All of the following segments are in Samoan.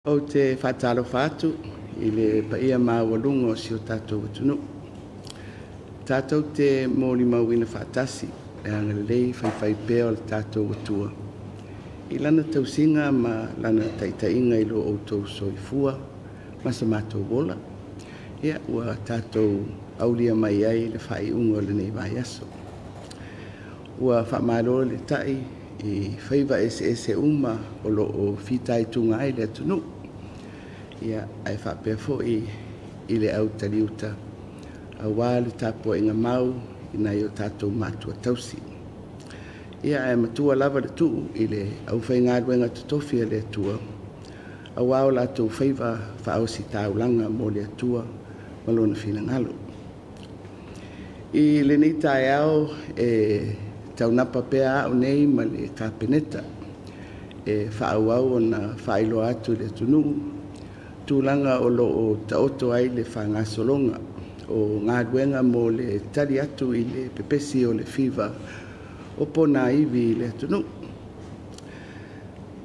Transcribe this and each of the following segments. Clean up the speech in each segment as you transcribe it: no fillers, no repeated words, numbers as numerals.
Ou te faatalofa atu i le paia maualuga o si o tatou atunuu, tatou te molimauina faatasi le agalelei faifaipea o le tatou Atua i Lana tausiga ma Lana taitaiga i lo outou soifua ma so matou ola, ia ua tatou aulia mai ai le faaiuga o lenei vaiaso. Ua faamalo le tai i faiva eseese uma o lo o fitaituga ai le atunuu, ia, ae faapea foi i le au taliuta aua le tapuaiga mau i nai o tatou matua tausi. Ia, ae matua lava le tuu i le aufaigaluega totofi a le Atua aua o latou faiva faaositaulaga mo le Atua ma Lona finagalo. I lenei taeao e taunapa pea au nei ma le Kapeneta e faaauau ona faailoa atu i le atunuu tulaga o lo o taoto ai le faagasologa o galuega mo le tali atu i le pepesi o le fiva o ponaivi i le atunuu.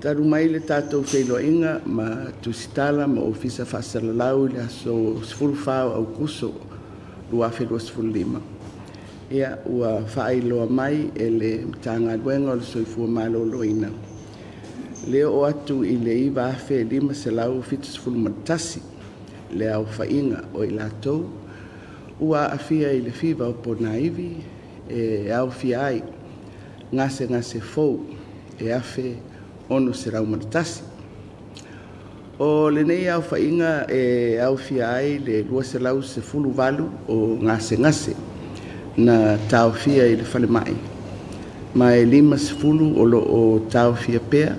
Talu mai le tatou feiloaiga ma tusitala ma ofisa faasalalau i le aso 14 o Aokuso 2025, ia, ua faailoa mai e le Matagaluega o le Soifua Maloloina le oo atu i le 9,571 le aofaiga o i latou ua aafia i le fiva o ponaivi, e aofia ai gasegase fou e 1,601. O lenei aofaiga e aofia ai le 218 o gasegase na taofia i le falemai, ma e 50 o lo o taofia pea,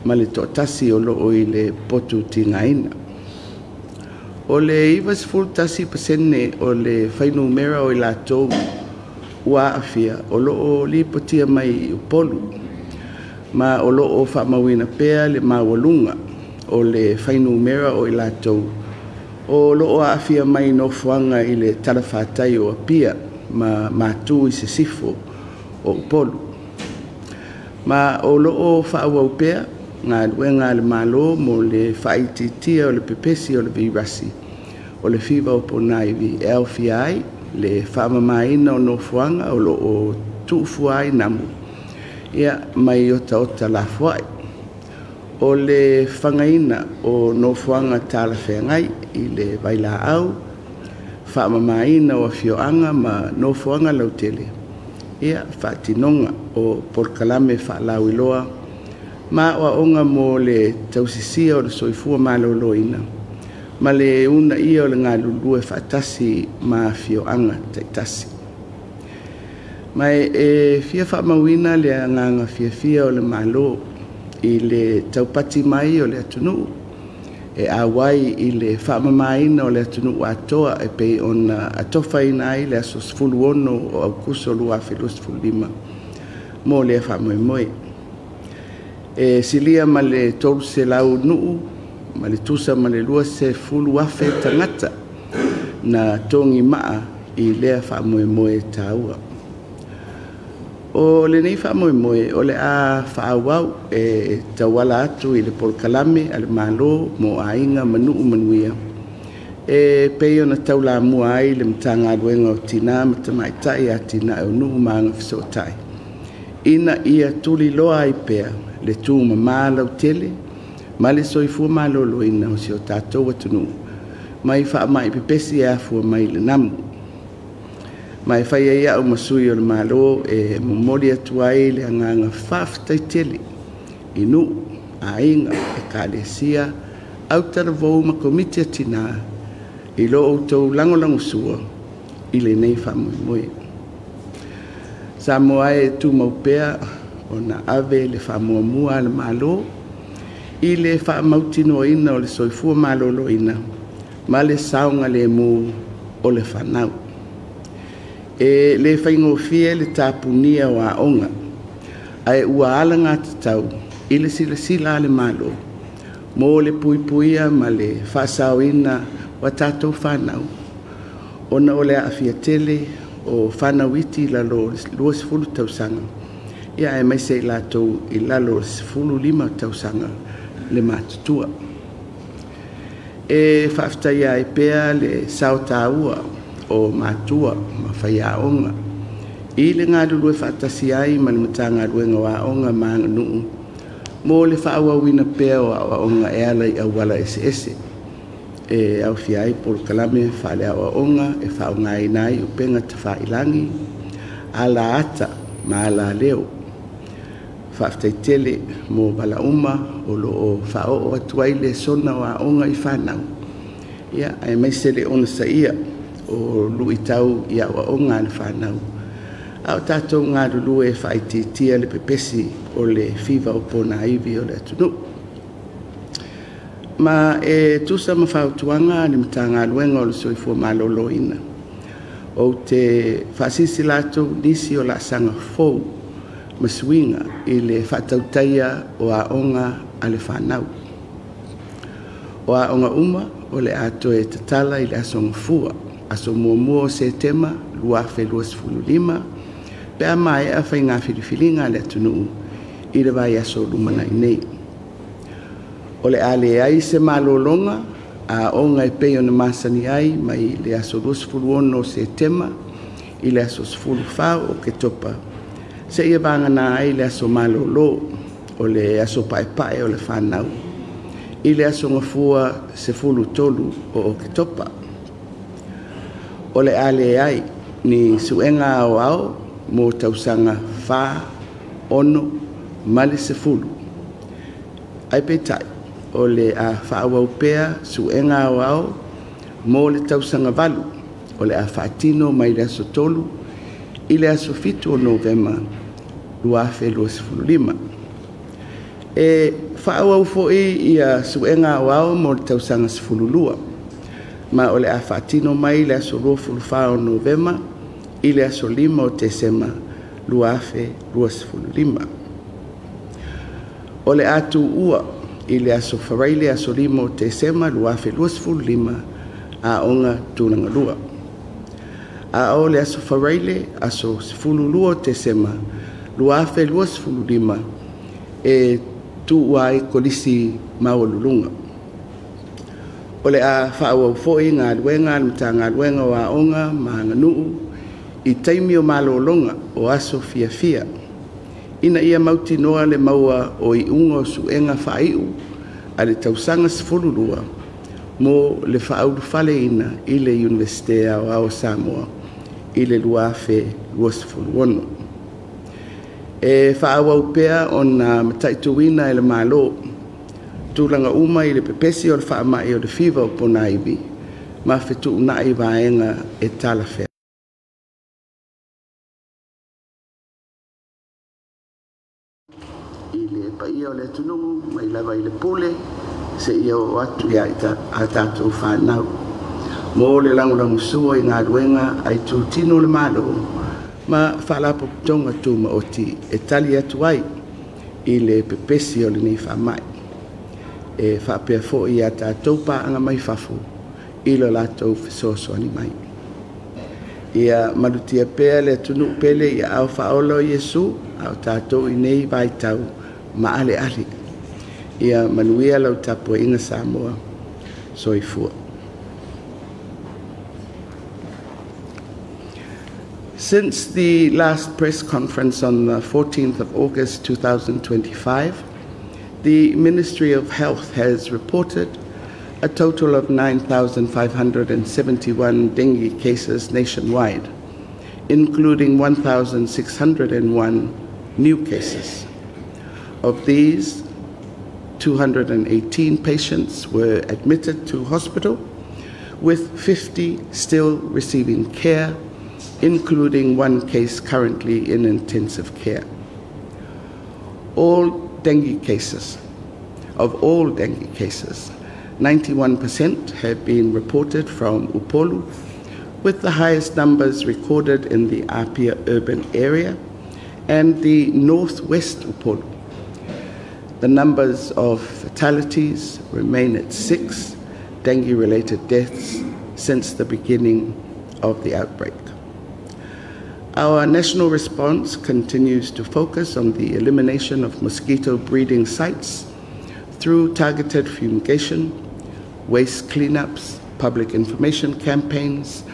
ma le toatasi o lo o i le potu tigaina. O le 91% o le fuainumera o i latou ua aafia o lo o lipotia mai i Upolu, ma o lo o faamauina pea le maualuga o le fuainumera o i latou o lo o aafia mai nofoaga i le talafatai o Apia ma Matu i Sisifo o Upolu. Ma o lo o faaauau pea galuega a le Malo mo le faaitiitia o le pepesi o le virasi o le fiva o ponaivi, e aofia ai le faamamaina o nofoaga o lo o tuufua ai namu, ia, mai otaota lafoai. O le fagaina o nofoaga talafeagai i le vailaau, faamamaina o afioaga ma nofoaga lautele, ia, faatinoga o polokalame faalauiloa ma aoaoga mo le tausisia o le soifua maloloina ma le uunaia o le galulue faatasi ma afioaga taitasi. Ma e fia faamauina le agaga fiafia o le Malo i le taupati mai o le atunuu e auai i le faamamaina o le atunuu atoa e pei ona atofaina ai le aso 16 o Aokuso 2025 mo lea faamoemoe. E silia ma le 300 nuu ma le tusa ma le 20,000 tagata na togimaa i lea faamoemoe taua. O lenei faamoemoe o le a faaauau e tauala atu i le polokalame a le Malo mo Aiga ma Nuu Manuia, e pei ona taulamua ai le Matagaluega o Tina ma Tamaitai, Atinae o Nuu ma Agafesootai, ina ia tuliloa ai pea le tumama lautele ma le soifua maloloina o si o tatou atunuu mai faamai pepesi e afua mai i le namu. Ma e fai ai au ma sui o le Malo e momoli atu ai le agaga faafetai tele i nuu, aiga, ekalesia, autalavou ma Komiti a Tina i lo outou lagolagosua i lenei faamoemoe. Samoa e tumau pea ona ave le faamuamua a le Malo i le faamautinoaina o le soifua maloloina ma le saogalemu o le fanau. E le faigofie le tapunia o aoga, ae ua alagatatau i le silasila a le Malo mo le puipuia ma le faasaoina o a tatou fanau, ona o le aafia tele o fanau iti i lalo o le 20 tausaga, aemaise i latou i lalo o le 15 tausaga le matutua. E faafetaia ai pea le sao taua o matua ma faiaoga i le galulue faatasi ai ma le Matagaluega o Aoga ma Aganuu mo le faaauauina pea o aoaoga e ala i auala eseese, e aofia ai polokalame faale-aoaoga e faaaogaina ai upega tafailagi, ala ata ma alaleo. Faafetai tele mo vala uma o lo o faaoo atu ai lesona o aoga i fanau, aemaise le onosaia o luitau i aoaoga a le fanau, a o tatou galulue e faaitiitia le pepesi o le fiva o ponaivi o le atunuu. Ma e tusa ma fautuaga a le Matagaluega o le Soifua Maloloina, ou te faasilasila atu nisi o laasaga fou ma suiga i le faatautaia o aoga a le fanau. O aoga uma o le a toe tatala i le aso Gafua, aso 1 o Setema 2025, pe a maea faiga filifiliga a le atunuu i le vaiaso o lumanai nei. O le a leai se malologa a aoga e pei ona masani ai mai le aso 26 o Setema i le aso 14 o Oketopa, seia vagana ai le aso malolo o le aso paepae o le fanau i le aso Gafua 13 o Oketopa. O le a leai ni suega aoao mo tausaga 4, 6 ma le 10, ae peitai, o le a faaauau pea suega aoao mo le tausaga 8, o le a faatino mai le aso 3 i le aso 7 o Novema 2025. E faaauau foi suega aoao mo le tausaga 12, ma o le a faatino mai le aso 24 o Novema i le aso 5 o Tesema 2025. O le a tuua i le aso Faraile aso 5 o Tesema 2025 Aoga Tulagalua. A o le aso Faraile aso 12 o Tesema 2025, e tuua ai Kolisi Maualuluga. O le a faaauau foi galuega a le Matagaluega o Aoga ma Aganuu i taimi o malologa o aso fiafia ina ia mautinoa le maua o iuga o suega faaiu a le tausaga 12 mo le faaulufaleina i le Iunivesite Aoao o Samoa i le 2026. E faaauau pea ona mataituina e le Malo tulaga uma i le pepesi o le faamai o le fiva o ponaivi ma fetuunai vaega e talafeagai i le paia o le atunuu mai lava i le pule seia oo atu ia a tatou fanau mo le lagolagosua i galuega a itutino o le Malo ma Faalapotopotoga Tumaoti e tali atu ai i le pepesi o lenei faamai. E faapea foi ia tatou paaga mai fafo i lo latou fesoasoani mai. Ia malutia pea le atunuu pele i aao faaola o Iesu a o tatou i nei vaitau maaleale. Ia manuia lau tapuaiga Samoa. Soifua. Since the last press conference on the 14th of August 2025, the Ministry of Health has reported a total of 9,571 dengue cases nationwide, including 1,601 new cases. Of these, 218 patients were admitted to hospital, with 50 still receiving care, including one case currently in intensive care. All dengue cases, of all dengue cases, 91% have been reported from Upolu, with the highest numbers recorded in the Apia urban area and the northwest Upolu. The numbers of fatalities remain at 6 dengue-related deaths since the beginning of the outbreak. Our national response continues to focus on the elimination of mosquito breeding sites through targeted fumigation, waste cleanups, public information campaigns,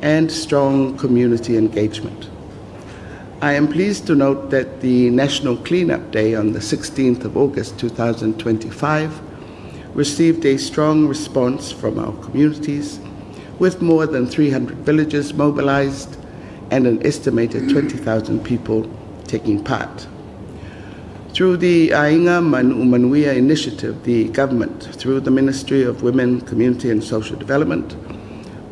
and strong community engagement. I am pleased to note that the National Cleanup Day on the 16th of August 2025 received a strong response from our communities, with more than 300 villages mobilized and an estimated 20,000 people taking part. Through the Aiga Manu Manuia initiative, the government, through the Ministry of Women, Community and Social Development,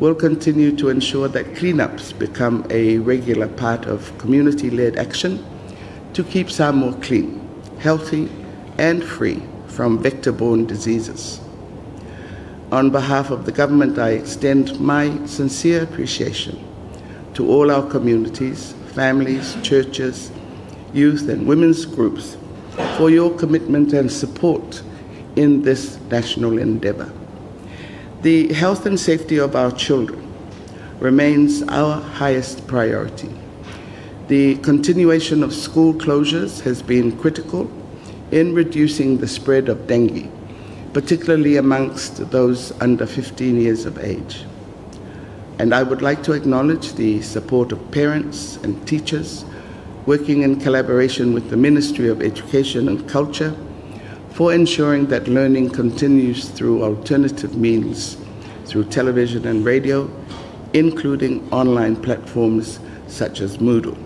will continue to ensure that cleanups become a regular part of community-led action to keep Samoa clean, healthy, and free from vector-borne diseases. On behalf of the government, I extend my sincere appreciation to all our communities, families, churches, youth and women's groups for your commitment and support in this national endeavor. The health and safety of our children remains our highest priority. The continuation of school closures has been critical in reducing the spread of dengue, particularly amongst those under 15 years of age. And I would like to acknowledge the support of parents and teachers working in collaboration with the Ministry of Education and Culture for ensuring that learning continues through alternative means, through television and radio, including online platforms such as Moodle.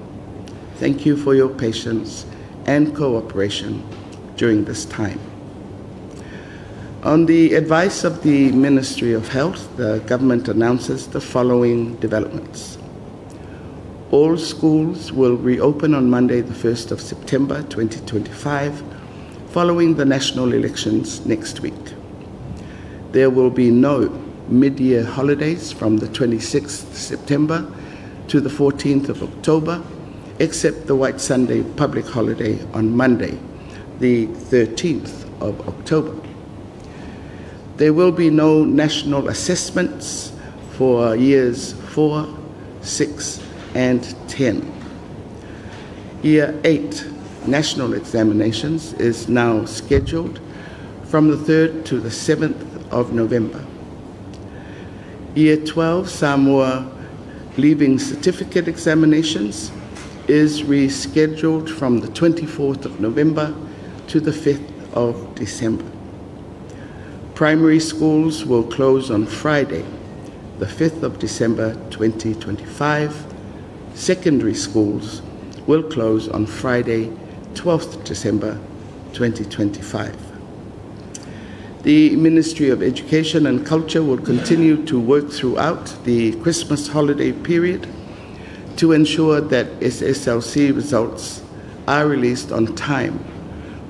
Thank you for your patience and cooperation during this time. On the advice of the Ministry of Health, the government announces the following developments. All schools will reopen on Monday, the 1st of September 2025, following the national elections next week. There will be no mid-year holidays from the 26th September to the 14th of October, except the White Sunday public holiday on Monday, the 13th of October. There will be no national assessments for years 4, 6, and 10. Year 8 national examinations is now scheduled from the 3rd to the 7th of November. Year 12 Samoa Leaving Certificate examinations is rescheduled from the 24th of November to the 5th of December. Primary schools will close on Friday, the 5th of December 2025. Secondary schools will close on Friday, 12th December 2025. The Ministry of Education and Culture will continue to work throughout the Christmas holiday period to ensure that SSLC results are released on time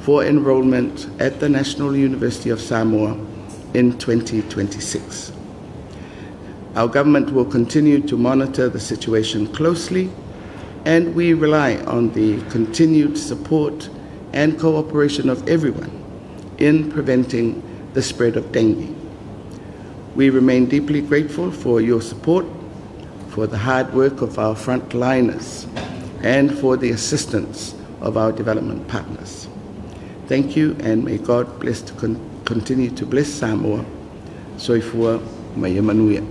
for enrollment at the National University of Samoa in 2026. Our government will continue to monitor the situation closely, and we rely on the continued support and cooperation of everyone in preventing the spread of dengue. We remain deeply grateful for your support, for the hard work of our frontliners, and for the assistance of our development partners. Thank you, and may God bless to continue to bless Samoa. Soifua ma ia manuia.